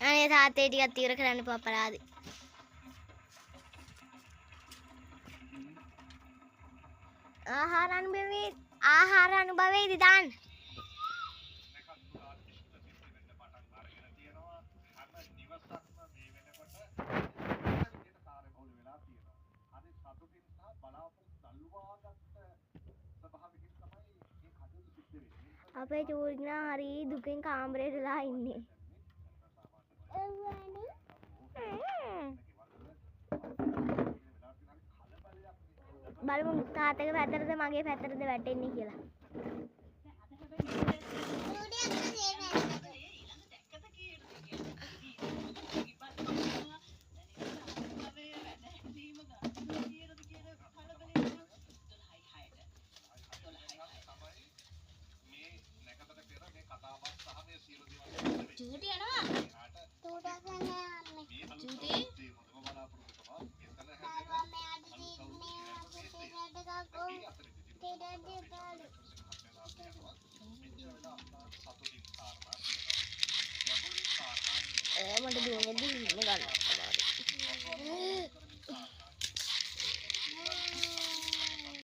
අනේ තාත්තේ ටිකක් ඉවර කරන්න එපා අපරාධේ. ආහාර අනුභවයේ ආහාර අනුභවයේදී දාන්න. අපේ චූරිනා හරි දුකෙන් කාමරේට වෙලා ඉන්නේ. බලමු තාත්තගේ පැත්තටද මගේ පැත්තටද වැටෙන්නේ කියලා.